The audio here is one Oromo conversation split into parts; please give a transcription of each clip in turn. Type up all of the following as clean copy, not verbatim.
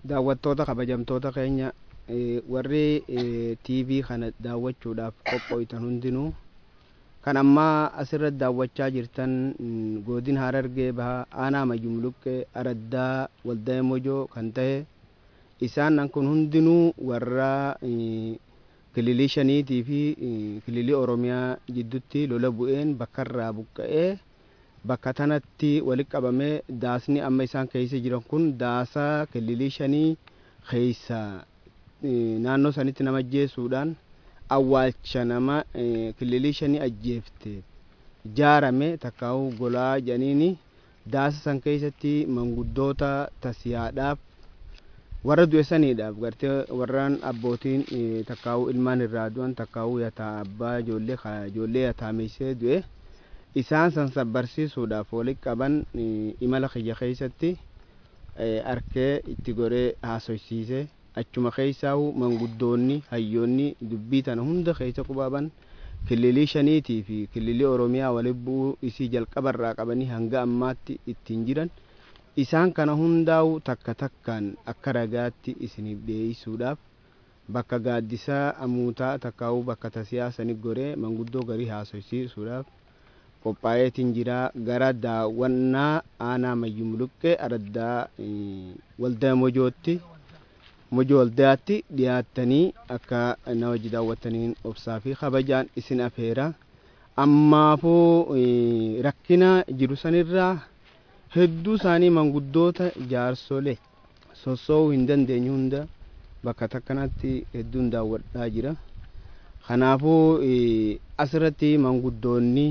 Daawwattoota kabajamtoota keenya, warri TV kana daawwachuudhaaf qophooytan hundinuu, kan ammaa asirratti daawwachaa jirtan godina Harargee Bahaa, aanaa Mayyuu Muluqqee, araddaa Waldaya Mojoo kan ta'e, isaan kun hundinuu warra kililii shaniitii fi kililii Oromiyaa jidduutti lola bu'een bakkarraa buqqa'ee bakka tanatti walitti qabamee, daasni amma isaan keessa jiran kun daasa kililii shanii keessa naannoo sanitti nama ajjeesuudhaan awwaalcha nama kililii shanii ajjeefte jaarame takkaa'uu golaa jedhaniini, daasa san keessatti manguddoota tasiyaadhaaf, warra du'e saniidhaaf, gartee warraan abbootiin takkaa'uu ilmaan irraa du'an, takkaa'uu yataa abbaa ijoollee ijoollee yataameessee du'e, isaan san sabbarsiisuudhaaf walitti qaban. Imala kiyya keessatti arkee itti goree haasoysiise. Achuma keessaa'u manguddoonni hayyoonni dubbii tana hunda keessa qubaaban, kililii shaniitii fi kililii Oromiyaa walitti bu'uu isii jalqabarraa qabanii hanga ammaatti ittiin jiran, isaan kana hundaa'u takka takkaan akka ragaatti isiniif dhiyeessuudhaaf bakka gaaddisaa amuutaa takkaa'uu bakka tasiyaa sani goree manguddoo garii haasoysiisuudhaaf qophaa'eetiin jira. Gara daawwannaa aanaa Mayyuu Muluqqee, araddaa Waldaa Mojootti, Mojoo Waldaatti dhiyaattanii akka na wajji daawwattaniin obsaa fi kabajaan isin afeera. Ammaafuu rakkina jiru sanirraa hedduu isaanii manguddoota jaarsolee sossoo'uu hin dandeenye hunda bakka takkanatti hedduun daawwadhaa jira. Kanaafuu asirratti manguddoonni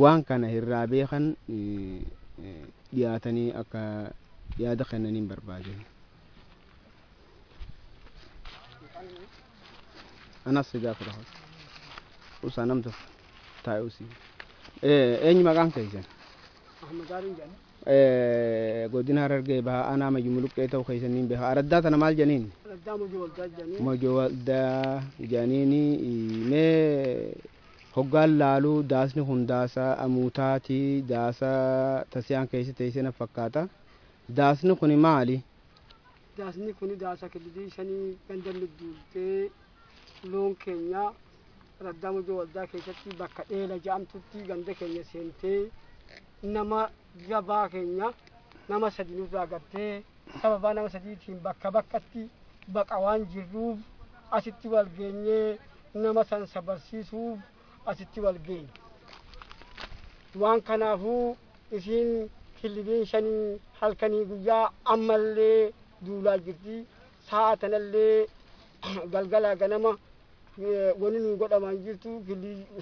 waan kana irraa beekan dhiyaatanii akka yaada kennaniin barbaade. Anas si gaafata. Usaa namta taa'e usii. Eenyu maqaan keessan? Ahmad Aarin jedhama. Godina Harargee Bahaa, aanaa Mayyuu Muluqqee ta'uu keessaniin beeka. Araddaa tana maal jedhaniin? Araddaa Mojoo Waldaa jedhanii. Mojoo Waldaa jedhaniini. Mee hoggaan laaluu daasni kun daasa amuutaati, daasa tasiyaan keessa teessee na fakkaata. Daasni kun maali? Daasni kun daasa kililii shanii ganda duultee loon keenya araddaa Mojoo Waldaa keessatti bakka dheela jedhamtutti ganda keenya seentee nama gabaa keenya nama sadi nurraa gartee, sababaa nama sadiitiin bakka bakkatti baqa waan jirruuf asitti wal geenyee nama san sabarsiisuuf asitti wal geenye. Waan kanaafuu isiin kililiin shanii halkanii guyyaa ammallee duulaa jirti. Sa'a tanallee galgalaa ganama wanni nu godhamaan jirtu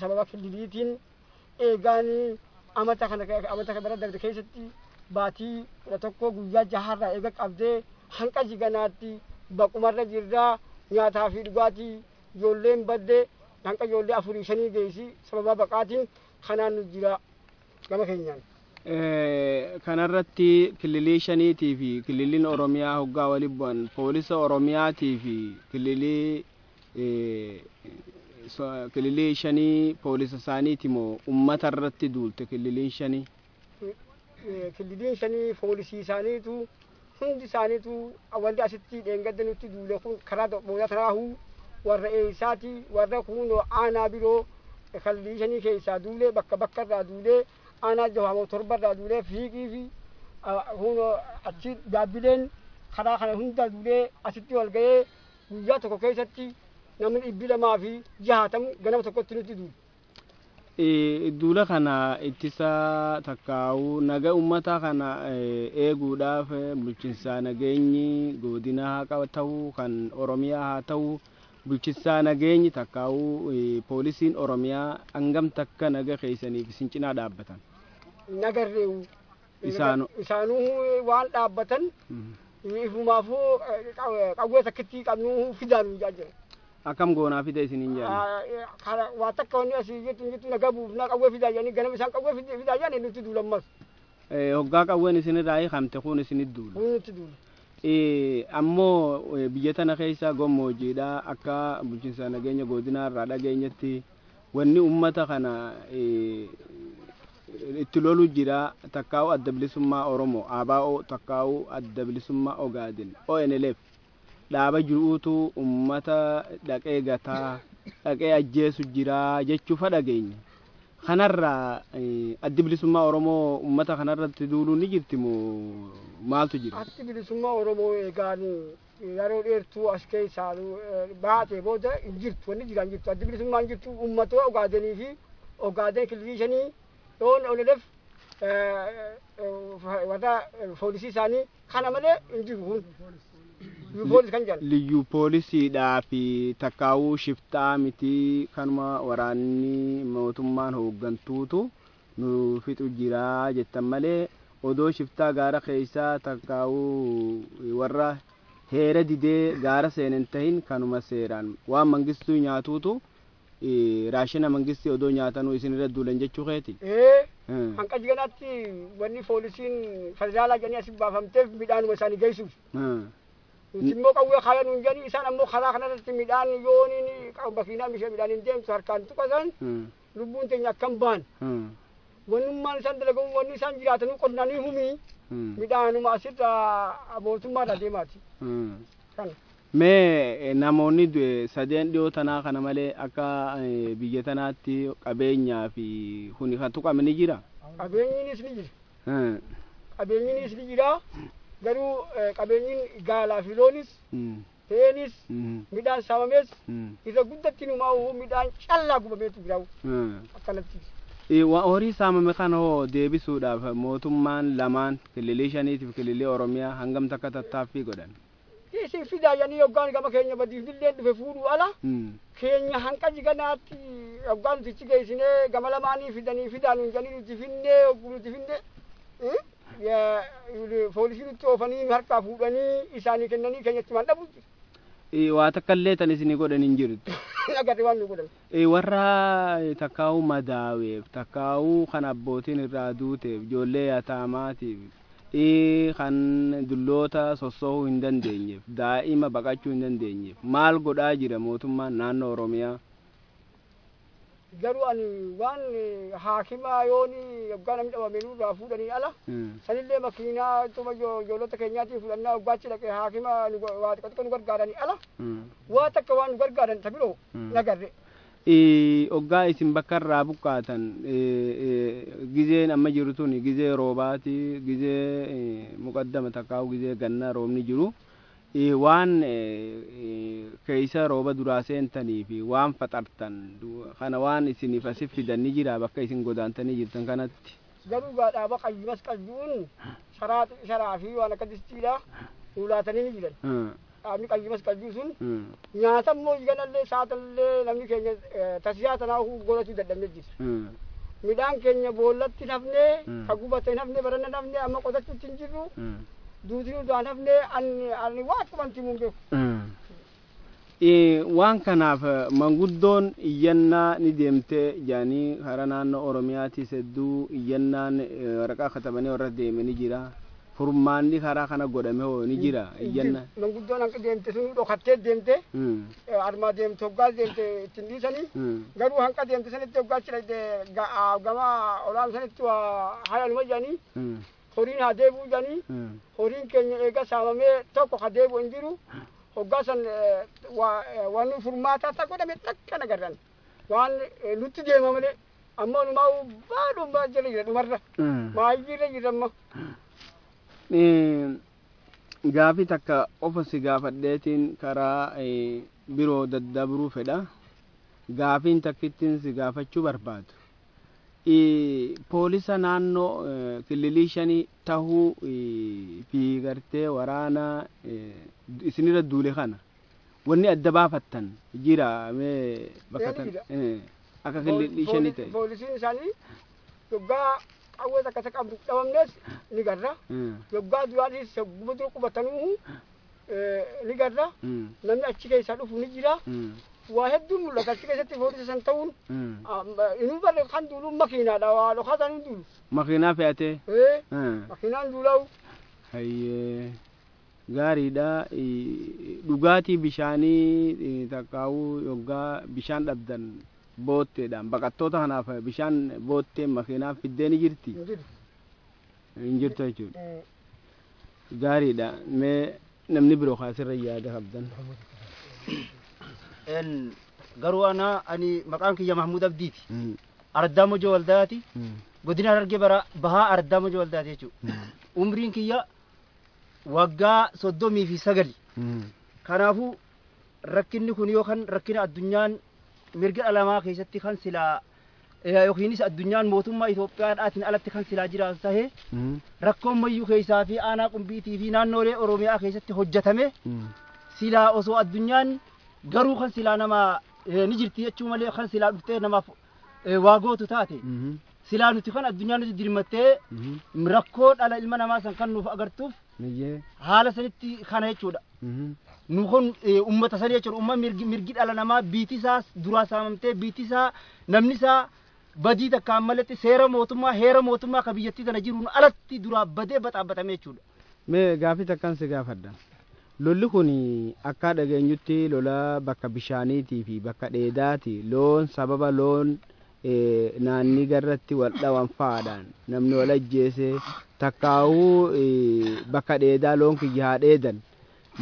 sababa kililiitiin eegaanii amata kana, amata bara darbe keessatti baatii 11 guyyaa jaharraa eega qabdee hanqa jiganaatti baqumarra jirraa. Nyaataa fi dhugaatii ijoolleen badde, hanqa ijoollee afurii shanii geessi sababa baqaatiin kanaan nu jira gama keenyaan. Kanarratti kililii shaniitii fi kililiin Oromiyaa hoggaa walitti bu'an, poolisa Oromiyaatii fi kililii shanii poolisa isaaniiti moo ummata irratti duulte kililiin shanii? Kililiin shanii poolisii isaaniitu, hundi isaaniitu. Wanti asitti dheengadda nutti duule kun karaa booda tanaahuu warra eessaati, warra kunoo aanaa biroo kililii shanii keessaa duulee, bakka bakka irraa duulee, aanaa jahamoo torba irraa duulee, fiiqii fi kunoo achi daabbileen karaa kana hunda duulee asitti wal ga'ee guyyaa tokko keessatti namni 260 ganama tokkotti nutti duule. Duula kana ittisa takkaa'uu naga uummataa kana eeguudhaaf bulchiinsa nageenyi godina haa ta'u, kan Oromiyaa haa ta'u, bulchiinsa nageenyi takkaa'uu poolisiin Oromiyaa hangam takka naga keessaniif isin cinaa dhaabbatan? Nagarreewu. Isaanu. Isaanuu waan dhaabbatan ifumaafuu qawwee takkitti qabnuu fidaanuu jaa jira. Akkam goonaa fida isiniin jedhan? Waa takka wanni asii jirtu jirtu naga buufnaa qawwee fidaa jedhanii, ganama isaan qawwee fidaa jedhanii nutti duulammas. Hoggaa qawween isinirraa hiikamte kun isinit duula. Kun nutti duula. Ammoo biyya tana keessa gammoojjiidha, akka bulchiinsa nageenya godinaa irraa dhageenyetti wanni ummata kana itti lolu jira takkaa'u Adda Bilisummaa Oromoo ABO takkaa'u Adda Bilisummaa Ogaadin ONLF dhaaba jiruutu ummata dhaqee gataa dhaqee ajjeesu jira jechuufa dhageenya. Kanarraa Addi Bilisummaa Oromoo ummata kanarratti duuluu ni jirti moo maaltu jira? Addi Bilisummaa Oromoo eegaan yeroo dheertuu as keessaa baatee booda hin jirtu, wanni jira hin jirtu. Addi Bilisummaa hin jirtu, ummatoota Ogaadenii fi Ogaaden kililii shanii yoon ONLF warra poolisii isaanii kana malee hin jiru kun. Liyyuu poolis kan jedhan. Liyyuu poolisiidhaa fi takkaa'uu shiftaa miti, kanuma waraanni mootummaan hooggantuutu nu fixu jira jettan malee odoo shiftaa gaara keessaa takkaa'uu warra heera didee gaara seenan tahin kanuma seeraan waan mangistuu nyaatuutu raashina mangistii odoo nyaatanuu isin irra duulan jechuu keeti. Ee, hanqa jiganaatti wanni poolisiin federaalaa jedhanii asii baafamteef midhaanuma isaanii geessuuf. Nuti immoo qawwee kaaya nuun jedhanii, isaan ammoo karaa kanarratti midhaan yooniin makiinaa mishee midhaan hin deemtu harkaan tuqasan lubbuun teenya akkam baan. Wannummaan isaan dalagamu, wanni isaan jiraatanuu qonnanii humii midhaanuma asirraa mootummaadhaa deemaati. Kana. Mee namoonni du'e sadeen dhiyoo tanaa kana malee akka biyya tanaatti qabeenyaa fi kuni kan tuqame ni jira? Qabeenyiinis ni jira. Qabeenyiinis ni jira. Garuu qabeenyiin gaalaa fi loonis fe'eenis midhaan saamames irra guddatti numaa midhaan callaa gubameetu jira akkanatti. Horii saamame kana hoo deebisuudhaaf mootummaan lamaan kililii shaniitiif kililii Oromiyaa hangam takka tattaaffii godhan? Isin fidaa jedhanii yoggaan gama keenya badiifnillee dhufe fuudhuu ala keenya hanqa jiganaatti yoggaan nuti ichi geessinee gama lamaanii fidanii fidaa nuun jedhanii nuti finnee nuti finnee poolisii nutti oofanii harkaa fuudhanii isaanii kennanii keenyatti waan dhabu. Waa takka illee tan isinii godhan hin jirtu. Agarre waan nu godhan. Warra takkaa'uu madaaweef takkaa'uu kan abbootiin irraa duuteef ijoollee yataamaatiif kan dulloota sossoohuu hin dandeenyeef daa'ima baqachuu hin dandeenyeef maal godhaa jira mootummaan naannoo Oromiyaa? Garuu ani waan haakimaa yooni yoggaa namni dhabame nurraa fuudhanii ala sanillee makiinaa tuma ijoollota keenyaatiin fudhannaa hoggaachi dhaqee haakima waa xiqqoo xiqqoo nu gargaaranii ala waa takka waan nu gargaaran ta biroo nagarre. Hoggaa isin bakka irraa buqqaatan gizeen amma jiru tuni gizee roobaati, gizee muqaddama takkaa'u gizee gannaa roobni jiru. Waan keeysa rooba duraa seentanii fi waan faxartan kana waan isiniif asif fidan ni jira bakka isin godaantanii jirtan kanatti. Garuu gaadhaaba qayyimas qayyuun sharaa fi waan akka distiidha ulaatanii ni jiran. Dhaabni qayyimas qayyuu sun nyaata immoo ganallee saatallee namni keenya tasiyaa tanaa godhachuu dadhabne jira. Midhaan keenya boollatti nafnee ka gubate nafnee baranna nafnee amma qotachuutti hin jirru. Duutii duraan hafnee ani waa qubanti mun beeku. Waan kanaaf manguddoon iyyannaa ni deemtee jedhanii karaa naannoo Oromiyaatis hedduu iyyannaan waraqaa katabanii warra deeme ni jira. Furmaanni karaa kana godhame hoo ni jira iyyannaa? Manguddoon hanqa deemte sun dhokattee deemte armaa deemte hoggaa deemte ittiin dhiisanii garuu hanqa deemte sanitti hoggaa achi gama olaanu sanitti waa hayanuma jedhanii horiin haa deebi'u jedhanii horiin keenya eega saamamee tokko haa deebi'u hin jiru hoggaa san waan furmaataa takka godhame takka nagarran waan nutti deema malee amma numaa baadhuma jala jira dhumarra maayyiirra jira amma. Gaafii takka qofa si gaafadheetiin karaa biroo daddabruu fedha. Gaafiin takkittiin si gaafachuu barbaadu. Poolisa naannoo kililii shanii tahuu fi gartee waraana isinirra duule kana wanni adda baafattan jira mee bakka tan akka kililii shanii ta'e? Poolisiin isaanii yoggaa qawwee takka takka qabdu dhabamnes ni garra. Yoggaa duraanis yogguma dura qubatanuu ni garra. Namni achi keessaa dhufu ni jira. Waa hedduun mul'ata achi keessatti poolisa san ta'uun inuu barre kan duuluun makiinaadha waa dhokaataan hin duulu. Makiinaa fe'atee? Ee, makiinaan duulaa'u. Hayyee, gaariidha. Dhugaatii bishaanii takkaa'uu yoggaa bishaan dhabdan Bootteedhaan baqattoota kanaaf bishaan boottee makiinaa fiddee ni jirti? Hin jirtu. Hin jirtu jechuudha. Gaariidha. Mee namni biroo kaasirra yaada qabdan. Garuu ana ani maqaan kiyya Mahmuud Abdiiti. Araddaa Mojoo Waldaati. Godina Harargee bara bahaa Araddaa Mojoo Waldaati jechuudha. Umriin kiyya waggaa 39. Kanaafuu rakkinni kun yookaan rakkina addunyaan mirga dhala namaa keessatti kan silaa yookiinis addunyaan mootummaa Itoophiyaadhaatiin alatti kan silaa jiraatu tahee rakkoon mayyuu keessaa fi aanaa qumbiitii fi naannoolee Oromiyaa keessatti hojjetame silaa osoo addunyaan garuu kan silaa nama ni jirti jechuu malee kan silaa dhuftee namaaf waa gootu taate silaa nuti kan addunyaan nuti dirmattee rakkoo dhala ilma namaa san kan nuuf agartuuf haala sanitti kana jechuudha. Nu kun ummata sanii jechuudha. Umma mirgi dhala namaa biiti isaa duraa saamamtee biiti isaa namni isaa badii takkaan malatti seera mootummaa heera mootummaa ka biyyattii tana jiruun alatti duraa badee baxaabbatame jechuudha. Mee gaafii takkaan si gaafadha. Lolli kun akka dhageenyutti lola bakka bishaaniitii fi bakka dheedaati loon sababa loon naannii garratti wal dhawan fa'aadhaan namni wal ajjeese takkaawuu bakka dheedaa loon kiyya haa dheedan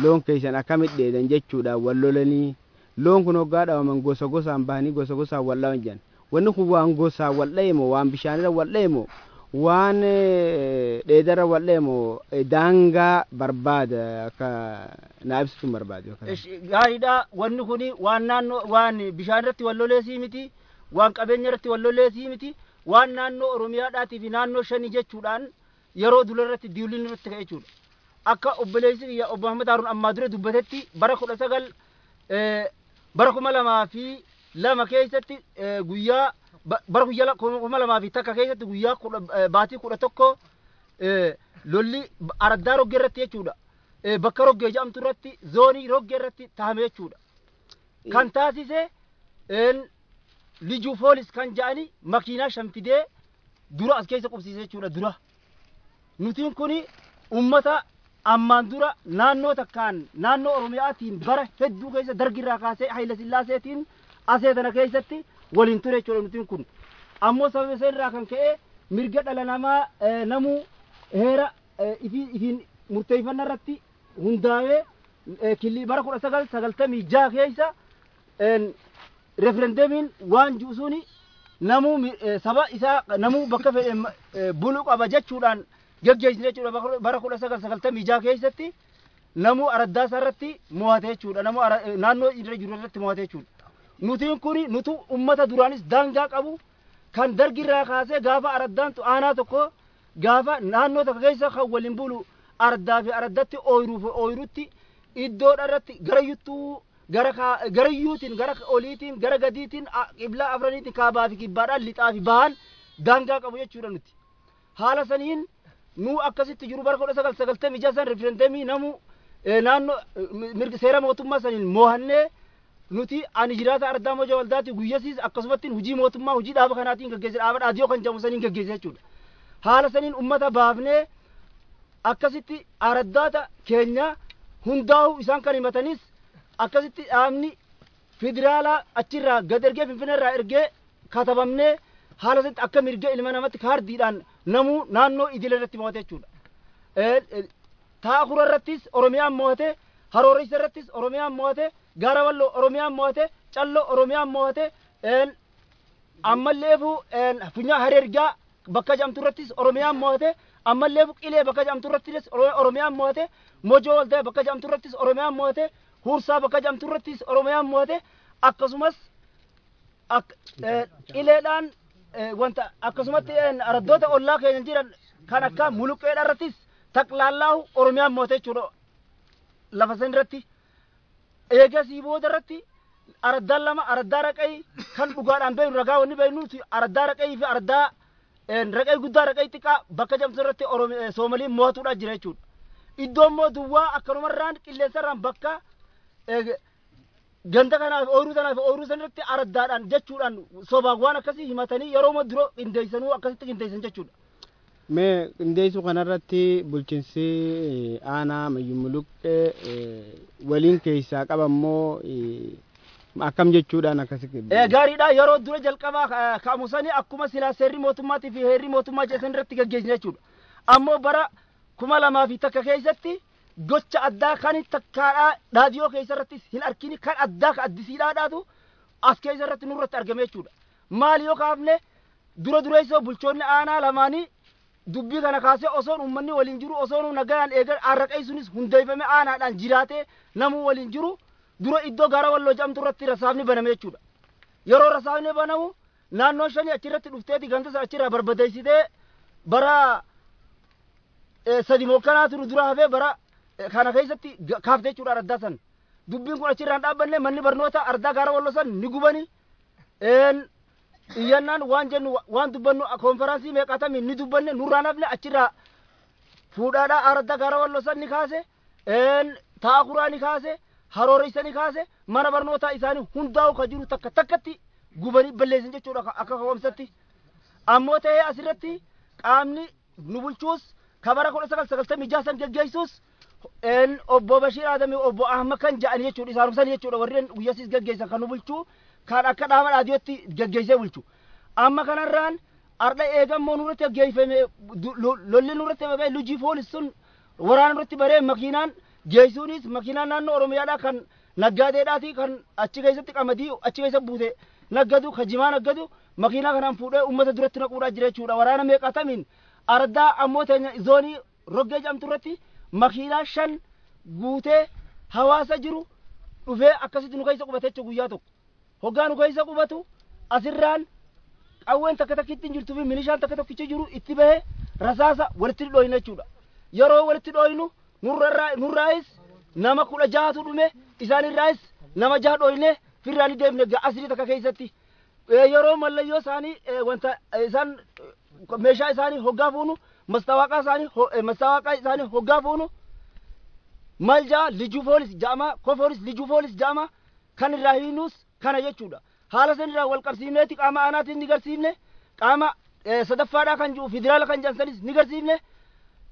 loon keessan akkamitti dheedan jechuudhaan wal lolanii loon kun hoggaa dhawaman gosa gosaan bahanii gosa gosaan wal dhawan jedhan. Wanni kun waan gosaan wal dhahe moo waan bishaanirra wal dhahe moo waan dheedarra wal dhahe moo daangaa barbaada akka naa ibsitu barbaade. Gaariidha. Wanni kun waan naannoo waan bishaan irratti wal loleesii miti, waan qabeenya irratti wal loleesii miti, waan naannoo Oromiyaadhaatii fi naannoo shanii jechuudhaan yeroo dura irratti diiwliin irratti ka'e jechuudha. Akka obboleessi kiyya obbo Ahmad Haruun ammaa dura dubbatetti bara 19 bara 2002 keessatti guyyaa bara guyyaa 2001 keessatti guyyaa baatii 11 lolli araddaa roggee irratti jechuudha. Bakka roggee jedhamtu irratti zoonii roggee irratti taa'ame jechuudha. Kan taasise lijuu poolis kan jedhani makiinaa shan fidee dura as keessa qubsiise jechuudha dura. Nutiin kuni ummata ammaan dura naannoo takkaan naannoo Oromiyaatiin bara hedduu keessa dargirraa kaasee Hayila Sillaaseetiin asee tana keessatti waliin ture jechuudha nutiin kun. Ammoo sababa isa irraa kan ka'e mirga dhala namaa namuu heera ifiin murteeffannaa irratti hundaa'ee killi bara 1996 keessa referendeemiin waan jiru suni namuu saba isaa namuu bakka fedhe buluu qaba jechuudhaan geggeessine jechuudha bara 1996 keessatti namuu araddaa isaa irratti mo'ate jechuudha namuu naannoo irra jiru irratti mo'ate jechuudha. Nutiin kuni nutu ummata duraanis daangaa qabu kan dargirraa kaasee gaafa araddaan aanaa tokko gaafa naannoo tokko keessa kan waliin bulu araddaa fi araddatti ooyiruu fi ooyirutti iddoodha irratti gara yuttuu gara garayyuutiin gara oliitiin gara gadiitiin qiblaa afraniitiin kaabaa fi kibbaadhaan lixaa fi bahan daangaa qabu jechuudha nuti. Haala saniin nu akkasitti jiru bara 1996 san referendemii namu naannoo mirga seera mootummaa saniin mo'annee nuti ani jiraata araddaa Mojoo Waldaati guyyasiis akkasumatti hojii mootummaa hojii dhaaba kanaatiin gaggeesse dhaaba dhaadiyoo kan jedhamu saniin gaggeesse jechuudha. Haala saniin ummata baafnee akkasitti araddaata keenya hundaa'u isaan kan himatanis akkasitti dhaabni federaalaa achirraa gad ergee Finfinneerraa ergee katabamnee haala sanitti akka mirga ilma namatti kaardiidhaan namuu naannoo idilee irratti mo'ate jechuudha. Taakura irrattis Oromiyaan mo'ate, Harooressa irrattis Oromiyaan mo'ate, Gaara Walloo Oromiyaan mo'ate, Calloo Oromiyaan mo'ate, ammallee Funyaa Hareergaa bakka jedhamtu irrattis Oromiyaan mo'ate, ammallee Qilee bakka jedhamtu irrattis Oromiyaan mo'ate, Mojoo Waldaa bakka jedhamtu irrattis Oromiyaan mo'ate, Huursaa bakka jedhamtu irrattis Oromiyaan mo'ate, akkasumas Qileedhaan wanta akkasumatti araddoota ollaa keenya jiran kan akka Muluqqeedha irrattis taqlaallaahu Oromiyaan mo'ate jechuudha lafa san irratti. Eegasii booda irratti araddaan lama araddaa raqayii kan dhugaadhaan beeknu ragaa wanni beeknu araddaa raqayii fi araddaa raqayii guddaa raqayii xiqqaa bakka jedhamtu irratti Soomaliin mo'atuudhaan jira jechuudha. Iddoo immoo duwwaa akkanumarraan qilleensarraan bakka ganda kanaaf ooyiruu tanaaf ooyiruu san irratti araddaadhaan jechuudhaan sobaan waan akkasii himatanii yeroo dura qindeessanuu akkasitti qindeessan jechuudha. Mee qindeessuu kanarratti bulchiinsi aanaa Mayyuu Muluqqee waliin keessaa qabammoo Akkam jechuudhaan akkasi? Gaariidha. Yeroo dura jalqabaa ka'amu sani akkuma silaa seerri mootummaatii fi heerri mootummaa jedhan irratti gaggeessine jechuudha. Ammoo bara 2001 keessatti gocha addaa kan takkaadhaa raadiyoo keessa irrattis hin arkini kan addaa kan addisiidhaa dhaatu as keessa irratti nurratti argame jechuudha. Maal yoo kaafne, dura dureessoo bulchoonni aanaa lamaanii dubbii kana kaasee osoon uummanni waliin jiru, osoon nagayaan eegan arraqee sunis hundeeffame aanaadhaan jiraatee namuu waliin jiru, dura iddoo Gaara Walloo jedhamtu irratti rasaafni baname jechuudha. Yeroo rasaafni banamu naannoo shanii achirratti dhufteeti ganda sana achirraa barbadeessitee bara 3 mookkanaa turu dura hafee bara kana keessatti kaafte jechuudha araddaa san. Dubbiin kun achirraan dhaabbanne. Manni barnoota ardaa Gaara Walloo san ni gubani. Iyyannaan waan jennu waan dubbannu konferaansii meeqatami ni dubbanne, nurraan hafne. Achirraa fuudhaadhaa araddaa Gaara Walloo san ni kaase, taakuraa ni kaase, harooreysa ni kaase, mana barnootaa isaanii hundaa'u ka jiru takka takkatti gubanii balleessan jechuudha akka ka'umsatti. Ammoo ta'ee asirratti qaamni nu bulchuus ka bara 1996 san geggeessuus obbo Bashiir Adamii, obbo Ahmad kan ja'an jechuudha, isaanum san jechuudha. Warreen guyyasiis geggeessan kan nu bulchuu kan akka dhaaba raadiyootti geggeessee bulchu. Amma kanarraan ardha eegammoo nurratti geggeeffame, lolli nurratti babee lujii foolis sun waraana nurratti baree makiinaan geessuunis makiinaan naannoo Oromiyaadhaa kan naggaadeedhaati kan achi keessatti qamadii achi keessa buute naggadu, ka jimaa naggadu, makiinaa kanaan fuudhee uummata duratti naquudhaa jira jechuudha. Waraana meeqatamiin ardaa ammoo teenya zoonii Roggee jedhamtu irratti makiinaa 5 guutee hawaasa jiru dhufee akkasitti nu keessa qubate jechuudha guyyaa tokko. Hoggaa nu keessa qubatu asirraan qawween takka takkitti hin jirtuu fi milishaan takka tokkichi jiru itti bahee rasaasa walitti dhooyna jechuudha. Yeroo walitti dhooynu nurraayis nama 16tu dhume, isaanirraayis nama 6 dhooyne firraa ni deemne asrii takka keessatti. Yeroo mallayyoo isaanii wanta isaan meeshaa isaanii hoggaa fuunu, mastaawaqaa isaanii hoggaa fuunu, maal jaa, lijuu foolis ja'ama, kofoolis lijuu foolis ja'ama, kan irraa hiinus kana jechuudha. Haala san irraa wal qabsiifneeti qaama aanaatiin ni garsiifne, qaama sadaffaadhaa kan jiru federaala kan jedhan sanis ni garsiifne.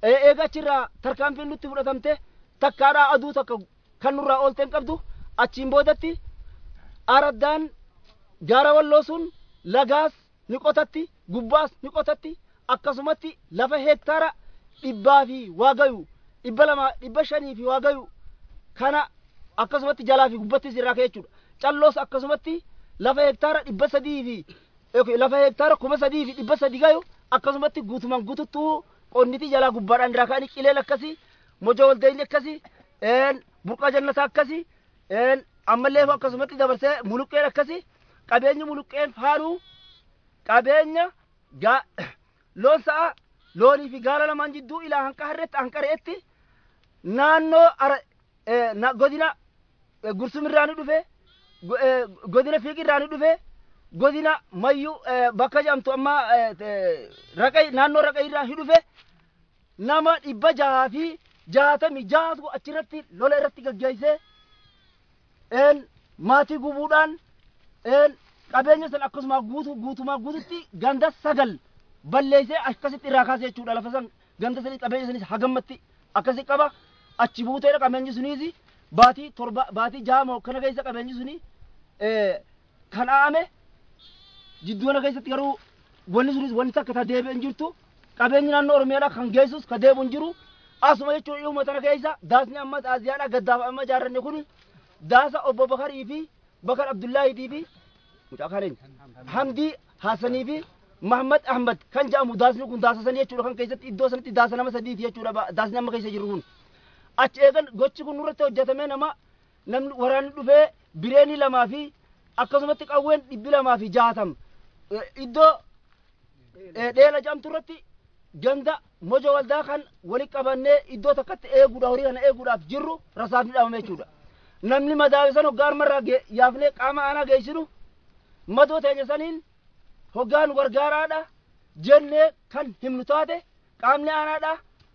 Eega achirraa tarkaanfiin nutti fudhatamte takkaadhaa aduu takka kan nurraa oolte hin qabdu. Achiin boodatti araddaan Gaara Walloo sun lagaas ni qotatti, gubbaas ni qotatti, akkasumatti lafa hektaara 100 fi waa gayu, 200, 500 fi waa gayu kana akkasumatti jalaa fi gubbattis irraa ka'e jechuudha. Calloos akkasumatti lafa hektaara 300 fi lafa hektaara 3,300 gayu akkasumatti guutumaan guututtuu qonniti jalaa gubbaadhaan irraa ka'anii, qileen akkasii, Moja Waldeenyi akkasii, Burqaa Jannataa akkasii, ammallee akkasumatti dabarsee Muluqqeen akkasii, qabeenyi Muluqqeen faanuu qabeenya loon, sa'a, loonii fi gaala lamaan jidduu ilaa hanqa harreetti hanqa re'etti naannoo godina Gursumirraa ni dhufe, godina Fiiqirraa ni dhufe, godina Mayyuu bakka jedhamtu amma Raqay, naannoo Raqay irraa ni dhufe. Nama 666tu achirratti lola irratti gaggeessee maatii gubuudhaan qabeenya san akkasuma guutuu guutumaa guututti ganda sagal balleessee akkasitti irraa kaasee jechuudha. Lafa san, ganda sanii, qabeenya sanis hagammatti akkasi qaba. Achi buuteedha qabeenyi suniis baatii 7, baatii 6 moo kana keessa qabeenyi suni kan aame. Jidduu kana keessatti garuu wanni sunis wanni takka ta deebi'e hin jirtu. Qabeenyi naannoo Oromiyaadhaa kan geessus ka deebi'u hin jiru asuma jechuun. Dhihuma tana keessa daasni amma xaaziyaadhaa gaddaaf amma ijaarranne kun daasa obbo Bakarii fi Bakar Abdullaahiitii fi mucaa kan Hamdii Hassanii fi Mahammad Ahmad kan jedhamu, daasni kun daasa sanii jechuudha. Kan keessatti iddoo sanitti daasa nama sadiiti jechuudha daasni amma keessa jiru kun. Achi eegan gochi kun nurratti hojjetame, nama namni waraanni dhufee bireenii 2 fi akkasumatti qawween 260 iddoo Dheela jedhamtu irratti ganda Moja Waldaa kan walitti qabannee iddoo takkatti eeguudha, horii kana eeguudhaaf jirru rasaasni dhabame jechuudha. Namni madaawe san hoggaa armarraa yaafnee qaama aanaa geessinu, madoo teenya saniin hoggaa nu gargaaraadha jennee kan himnu taate, qaamni aanaadha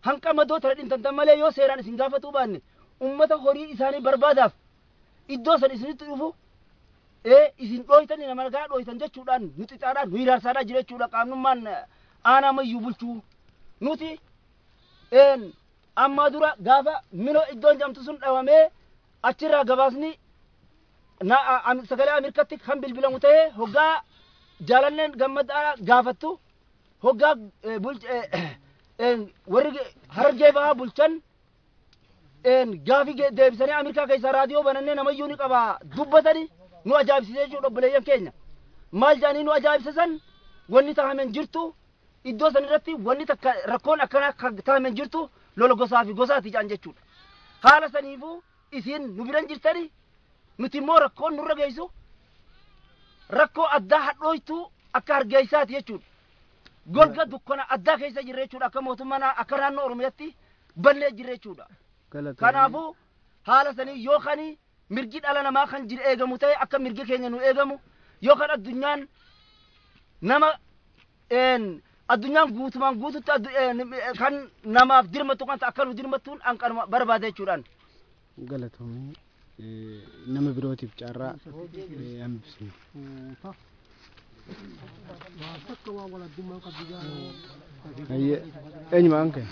hanqa madoo tana dhintantan malee yoo seeraan isin gaafatuu baanne ummata horii isaanii barbaadaaf iddoo san isinitti dhufu isin dhooytanii nama nagaa dhooytan jechuudhaan nu xixaadhaan nu hiraarsaadhaa jira jechuudha qaamnummaan aanaa Mayyuu bulchuu. Nuti ammaa dura gaafa Minoo iddoon jedhamtu sun dhawamee achirraa gabaasni Sagalee Ameerikaatti kan bilbilamu ta'ee hoggaa Jaalanneen Gammadaa gaafattu, hoggaa warri Harargee Bahaa bulchan gaafii deebisanii Ameerikaa keessaa raadiyoo banannee namayyuu ni qaba dubbatanii nu ajaa'ibsiisee jechuudha. Obboleeyyan keenya, maal jedhanii nu ajaa'ibsiisan? Wanni taa'ameen jirtu iddoo san irratti, wanni takka rakkoon akkanaa kan taa'ameen jirtu lola gosaa fi gosaati jedhan jechuudha. Haala saniifuu isin nu biran jirtani, nuti immoo rakkoon nurra geessu rakkoo addaa hadhooytuu akka Hargeysaati jechuudha. Golga dukkana addaa keessa jirra jechuudha, akka mootummaa akka naannoo Oromiyaatti bannee jirra jechuudha. Kanaafuu haala sanii yoo kan mirgi dhala namaa kan jiru eegamu ta'e, akka mirgi keenya nu eegamu, yoo kan addunyaan nama addunyaan guutumaan guututti kan namaaf dirmattu kan akka nu dirmattuun an kanuma barbaada jechuudhaan. Galatoomii, nama birootiif carraa hambisnu. Eenyu maqaan kee?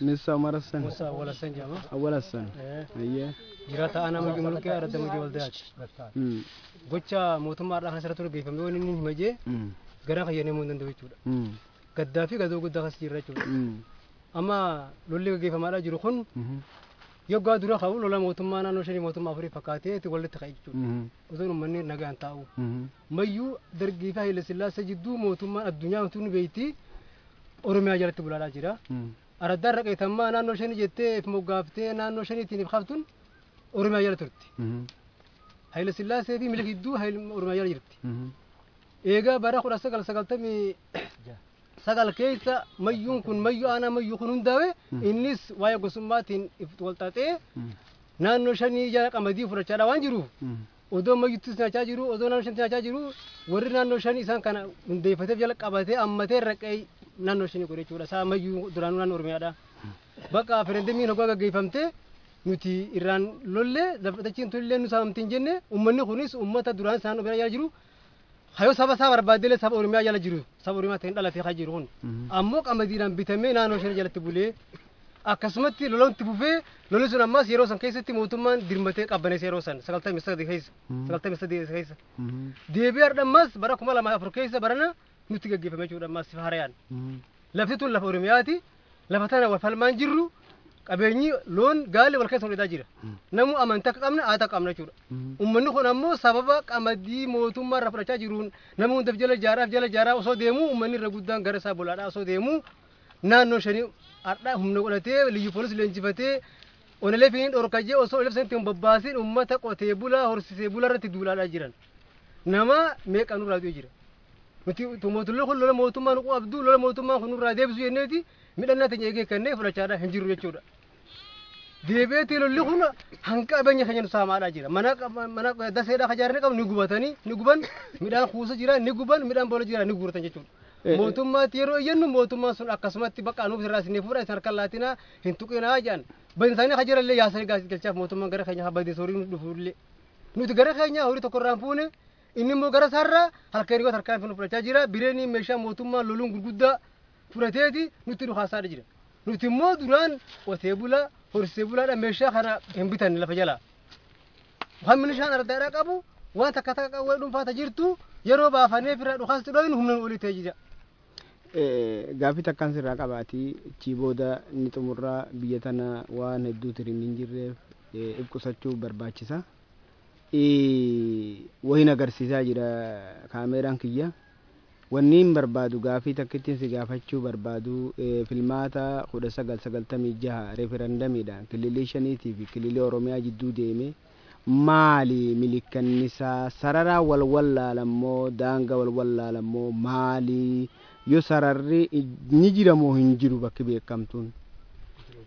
Musa Umar Hassan. Musa Awwal Hassan jedhama. Awwal Hassan. Ayyee. Jiraata aanaa Mayyuu Mulqee Aradda Mayyuu Waldayaati. Gocha mootummaadhaa kan asirratti gaggeeffame waan inni himajee gara fayyadamuu hin danda'u jechuudha. Gaddaa fi gadoo guddaa keessa jirra jechuudha. Amma lolli gaggeeffamaadhaa jiru kun yoggaa dura ka'u lola mootummaa naannoo shanii mootummaa afurii fakkaatee itti walitti ka'e jechuudha. Osoo uummanni nagaan taa'u. Mayyuu Dargii fi Haayile Sillaasee jidduu mootummaan addunyaa utuu nu beekti Oromiyaa jalatti bulaadhaa jira. Araddaan raqeetammaa naannoo shanii jettee if moggaaftee naannoo shaniitiin if qabtuun Oromiyaa jala turte. Haayile Sillaasee fi Minilik gidduu Oromiyaa jala jirti. Eegaa bara 1999 keessa Mayyuun kun, Mayyuu aanaa Mayyuu kun hundaa'e, innis waa'ee gosummaatiin if walxaxee naannoo shanii jala qamadii fudhachaadha waan jiruuf, odoo Mayyuttis nyaachaa jiru, odoo naannoo shaniitti nyaachaa jiru, warri naannoo shanii isaan kana hundeeffateef jala qabatee ammatee raqee naannoo shanii godhe jechuudha. Isaa Mayyuu duraanuu naannoo Oromiyaadha. Bakka referendamiin hoggaa gaggeeffamte nuti irraan lollee dachiin tullee nu saamti hin jenne. Uummanni kunis uummata duraan isaan Oromiyaa jala jiru, hayoo saba isaa barbaaddeelee saba Oromiyaa jala jiru, saba Oromiyaa ta'een dhalatee kan jiru kun ammoo qamadiidhaan bitamee naannoo shanii jalatti bulee akkasumatti lolatti fufee, lolli sun ammas yeroo san keessatti mootummaan dirmatee qabbaneessa yeroo san 93 keessa, 93 keessa deebi'ee har'a ammas bara 2004 keessa barana nutti gaggeeffame jechuudha. Ammas haarayaan lafti tun lafa Oromiyaati. Lafa tana wal falmaan jirru, qabeenyi loon gaalli wal keessa hodhataa jira. Namu amantaa akka qabna, aadaa qabna jechuudha. Uummanni kun ammoo sababa qamadii mootummaa irraa fudhachaa jiruun nama hundaaf jala jaaraaf jala jaaraa osoo deemu, uummanni irra guddaan gara isaa bolaadhaa osoo deemu, naannoo shanii har'a humna godhatee liyyu poolis leenjifatee onalee fi dhorkajee osoo elef sanatti hin bobbaasin uummata qotee bulaa horsiisee bulaa irratti duulaadhaa jiran. Nama meeqa nurraa du'e jira. Nuti mootummaan kun lola mootummaa nu qabdu, lola mootummaa kun nurraa deebisu jenneeti midhannaa teenya eegee kennee fudhachaadhaa hin jiru jechuudha. Deebi'eetii lolli kun hanqa qabeenya keenya nu saamaadhaa jira. Mana daseedhaa kajaaranii qabu ni gubatanii, ni guban, midhaan kuusa jira ni guban, midhaan boola jira ni guuratan jechuudha. Mootummaatti yeroo iyyannu mootummaan sun akkasumatti bakka nuuf irraa isinii fuudha, isin harkaan laatinaa hin tuqinaa jedhan. Badin isaanii kajarallee yaasanii galchaaf mootummaan gara keenya badin horii nu dhufuullee. Nuti gara keenya horii tokko irraa hin fuune, inni immoo gara isaarraa halkan yeroo tarkaanfii nu fudhachaa jira. Bireenii meeshaa mootummaa loluun gurguddaa fudhateeti nutti dhukaasaadha jira. Nuti immoo duraan qotee bulaa horsiisee bulaadha, meeshaa kana hin bitanne lafa jalaa. Waan milishaan ardaadhaa qabu waan takka takka qawwee dhuunfaata jirtu yeroo baafannee fira dhukaasti dhoynu humna nu olii ta'ee jira. Gaaffii takkaan sirraa qabaatii achii booda inni xumurraa, biyya tana waan hedduu tiriin hin jirreef if qusachuu barbaachisa. Wahin agarsiisaa jira kaameeraan kiyya. Wanni hin barbaadu, gaaffii takkittiin si gaafachuu barbaadu, filmaata 1996 referendamiidhaan kililii shaniitii fi kililii Oromiyaa jidduu deeme maali milikkannisaa? Sararaa wal wallaalammoo, daanga wal wallaalammoo maali? Yoo sararri ni jira moo hin jiru bakki beekamtuun?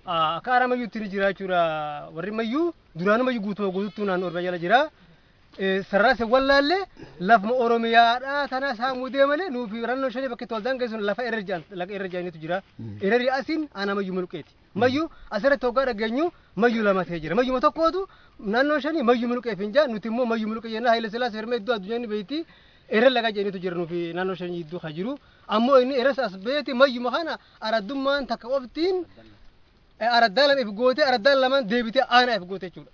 Akka aaraa Mayyuutti ni jira jechuudha. Warri Mayyuu duraanuu Mayyuu guutuu guutuutti naannoo Oromiyaa jala jira. Sarara isa wallaallee lafuma Oromiyaadhaa tana saamuu deemanii nuufi naannoo shanii bakka itti waldaan geessuun lafa erer jedhan, laga erer jedhaniitu jira. Ereri asiin aanaa Mayyuu Mulqeeti. Mayyuu asirratti hoggaa dhageenyu Mayyuu lama ta'ee jira. Mayyuma tokkootu naannoo shanii Mayyuu Mulqeef hin jaa, nuti immoo Mayyuu Mulqee jennaa. Haayile Sillaasee firmee iddoo addunyaan ni beekti. Erer laga jedhaniitu jira nuufi naannoo shanii iddoo kan jiru. Ammoo inni eres as beeti Mayyuma kana araddummaan takka qoftiin araddaa lama if goote, araddaan lamaan deebitee aanaa if goote jechuudha.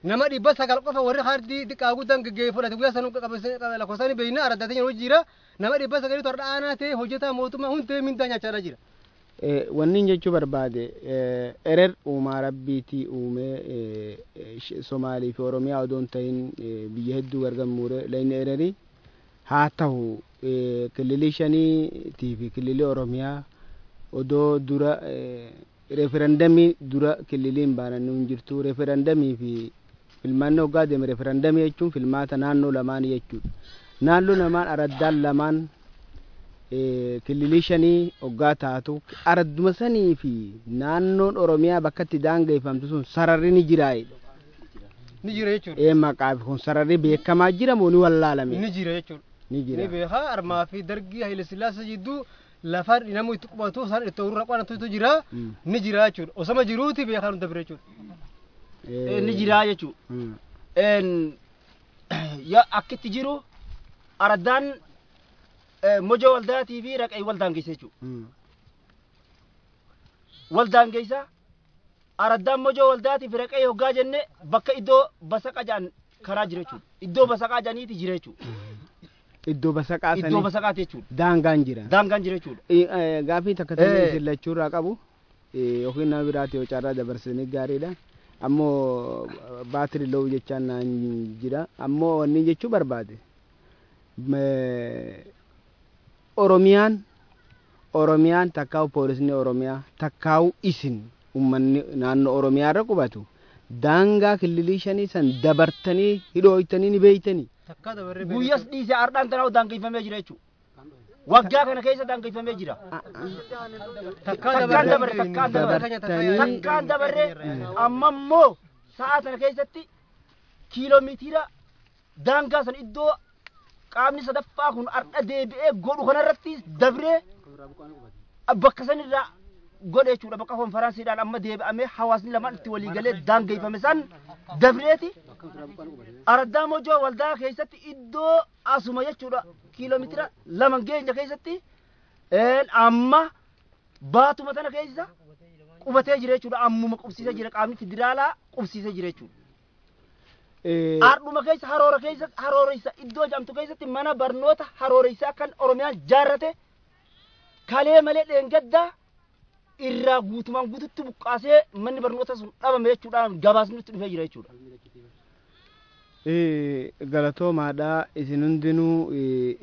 Nama 900 qofa warri kaardii xiqqaa guddaan geggeeffee fudhate guyyaa sanuu lakkoofsaan beeyna araddaa teenya hojii jira. Nama 900 har'a aanaa ta'e hojjetaa mootummaa hundee mindaa nyaachaa jira. Wanni jechuu barbaade erer uumaa rabbiitii uumee Somaalii fi Oromiyaa odoo hin ta'in biyya hedduu gargamuure layni ererii haa ta'u kililii shaniitii fi kililii Oromiyaa odoo dura referendamii dura kililiin baananii hin jirtu. Referendamii fi filmaanni hoggaa deeme referendamii jechuun filmaata naannoo lamaan jechuudha. Naannoo lamaan araddaan lamaan kililii shanii hoggaa taatu aradduma sanii fi naannoon Oromiyaa bakka itti daangeffamtu sun sararri ni jiraayidha. Ni jira jechuudha. Maqaa kun sararri beekamaa jira moo ni wallaalame? Ni jira jechuudha. Ni jira. Ni beekaa armaa fi dargii Haile Sillaasee jidduu lafaan namni itti qubatu san itti urra qanatutu jira ni jira jechuudha. Osoma jiruuti beekaa hunda bira jechuudha. Ni jira jechuudha. Akkitti jiru araddaan mojoo waldaatii fi raqee waldaan geessa jechuudha. Waldaan geessa araddaan mojoo waldaatii fi raqee hoggaa jenne bakka iddoo basaqa jedhan karaa jira jechuudha. Iddoo basaqaa jedhaniiti jira jechuudha. Iddoo basaqaa sanii. Iddoo basaqaati jechuudha. Daangaan jira. Daangaan jira jechuudha. Gaaffii takka ta'e isin lachuurraa qabu yookiin nama biraati yoo carraa dabarsanii gaariidha. Ammoo baatirii lo'u jechaan naan jira. Ammoo wanni jechuu barbaade. Oromiyaan takkaa'u poolisni Oromiyaa takkaa'u isin uummanni naannoo Oromiyaa irra qubatu daangaa kililii shanii san dabartanii hidhooytanii ni beeytanii. Guyyaas dhiisee ardhaan tanaa daangeffamee jira jechuudha. Waggaa kana keessa daangeffamee jira. Takkaan dabarre takkaan dabarre takkaan dabarre amma immoo sa'a sana keessatti kiiloomeetira daangaa san iddoo qaamni sadaffaa kun ardha deebi'ee godhu kanarratti dabree bakka sanirraa godhe jechuudha. Bakka konferaansiidhaan amma deebi'amee hawaasni lamaan itti walii galee daangeffame san dabreeti. Araddaa mojoo waldaa keessatti iddoo asuma jechuudha kiiloomeetira 2 geenya keessatti amma baatuma tana keessa qubatee jira jechuudha. Ammuma qubsiisee jira qaamni federaalaa qubsiisee jira jechuudha. Ardhuma keessa haroora keessa harooressa iddoo jedhamtu keessatti mana barnoota harooressa kan Oromiyaan jaarrate kalee malee dheengaddaa irraa guutumaan guututti buqqaasee manni barnoota sun dhabame jechuudhaan gabaasni nutti dhufee jira jechuudha. Galatoomaadha isin hundinuu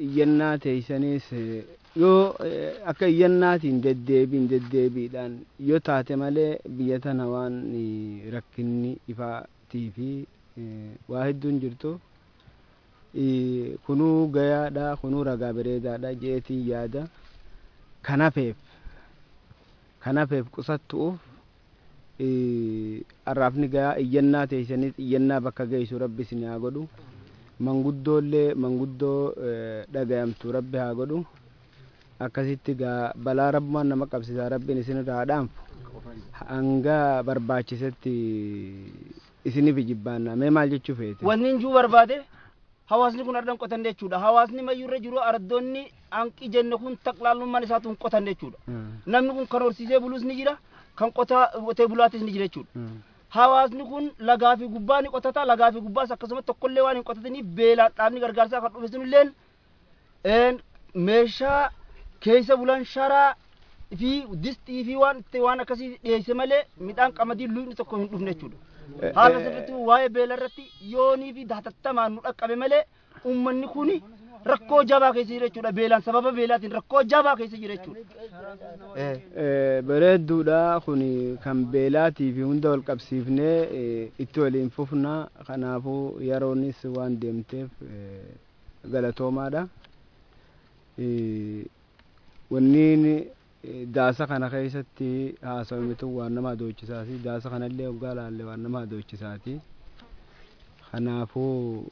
iyyannaa teessanis yoo akka iyyannaatiin deddeebiin deddeebiidhaan yoo taate malee biyya tana waan rakkinni ifaatii fi waa hedduun jirtu kunuu gayaadha kunuu ragaa bareedaadha jeetii yaada kanafeef qusattu'uuf arraafni gayaa iyyannaa teessanis iyyannaa bakka geessu rabbi isin haa godhu manguddoollee manguddoo dhagayamtu rabbi haa godhu akkasitti gaa balaa rabbumaan nama qabsiisaa rabbiin isinirraa haa dhaanfu hanga barbaachisetti isiniif jibbaanna mee maal jechuu feete. Wanni injuu barbaade hawaasni kun ardan qotanne jechuudha. Hawaasni mayyuurra jiru araddoonni hanqi jenne kun taqlaallummaan isaatu hin qotanne jechuudha. Namni kun kan horsiisee buluus ni jira kan qotee bulaatis ni jira jechuudha. Hawaasni kun lagaa fi gubbaa ni qotata lagaa fi gubbaas akkasuma tokkollee waan hin qotatiniif beelaan dhaabni gargaarsaa kan dhufe sunilleen meeshaa keessa bulan sharaa fi distii fi waan akkasii dhiyeesse malee midhaan qamadii luyni tokko hin dhufne jechuudha. Haala sirriitti waa'ee beela irratti yoonii fi hatattamaan nu dhaqqabe malee uummanni kun rakkoo jabaa keessa jira jechuudha. Beelaan sababa beelaatiin rakkoo jabaa keessa jira jechuudha. Bareedduudha kun kan beelaatii fi hunda wal qabsiifnee itti waliin fufna. Kanaafuu yeroonis waan deemteef galatoomaadha. Wanni daasa kana keessatti haasawamitu waan nama adochisaati. Daasa kanallee hoggaa laalle waan nama adochisaati. Kanaafuu